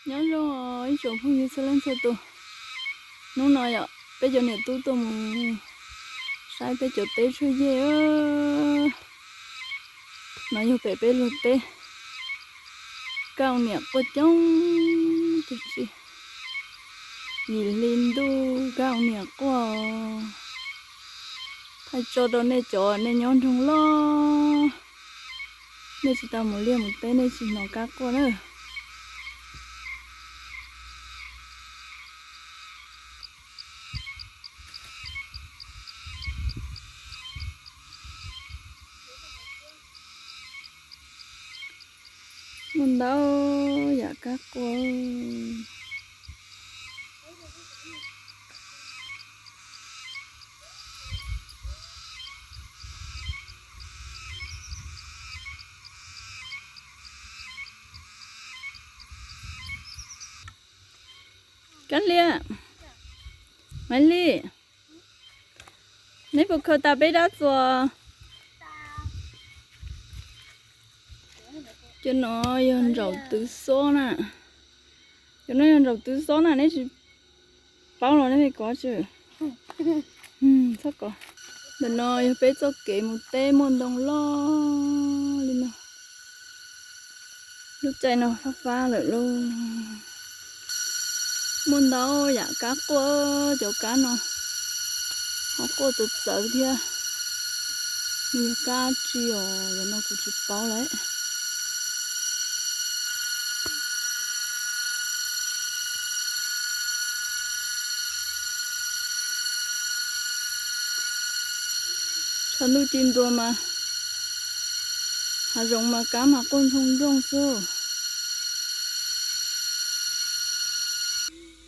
Nyob zoo ib tsoom phooj ywg txhua leej txhua tus, hnub no yog peb cov niam tub tuaj mus saib peb cov teb tshuaj yej. No yog pem peb luag teb, kaj niam quaj coob cag tsi, yim hli ntuj kaj niam quaj. Thaij tso rau nej cov nej nyob nroog loj, nej tsis tau mus liaj mus teb nej tsis hnov kab quaj na. Muaj ntau yam kab quaj. Kab Liam, Maiv Lig, neb puas khaws tas peb dab txuas? Cov no yog ntsaum twv xob na. Cov no yog ntsaum twv xob na, neb tsis paub los nej kov tsi. Txhob kov. Ntawm no yog peb txoj kev mus teb, muaj ntoo loj li no. Lub caij no fab fab lawm lauj. Muaj ntau yam kab quaj, cov kab no ho quaj txawv txawv thiab. Nws yog kab tsi os, cov no kuv tsis paub lawm. Tshav ntuj ci ntua mas hav zoov mas kab mas quaj ntsoog nrooj xwb.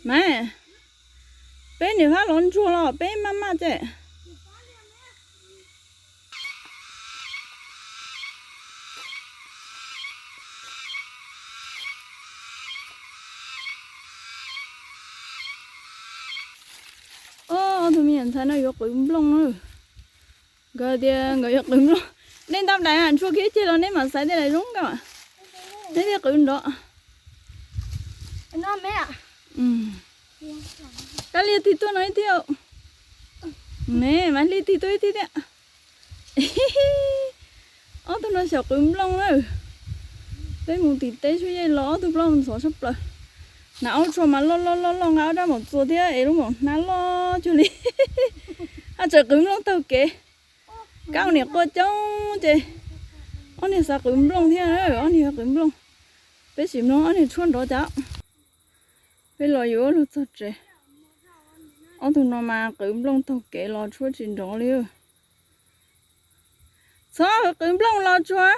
Maiv, peb niam hab lov ntsuag los peb maj maj ces. Ob, ob tug me nyuam ntxhais no yuav qwv nplooj na. Nkawd tias nkawd yuav qwv nplooj. Nej ntab dais ntshua kiag ceg los nej mam xaiv tej daim zoo nkauj. Nej thiaj qwv nrov. Kab Liam tig tuaj no ib thiab. Ne, Maiv Lig tig tuaj ib thiab thiab. Ob tug no xyaum qwv nplooj na. Peb mus tim teb tshuab yej los ob tug plaub ntxhov tshaj plaws. Hnav ob tshuaj mas loj loj loj loj nqa ob rab maum txuas thiab es lub maum hnab loj cuag li. Haj tseem qwv nplooj taug kev. Kab niam quaj coob ces ob niag xav qwv nplooj thiab, ob niag qwv nplooj. Peb sim mloog ob niag tshuab nrov cas. Peb los yuav luag txog tsev. Ob tug no mas qwv nplooj taug kev los tshuab tsis nrov li. Txhob qwv nplooj los tsuag.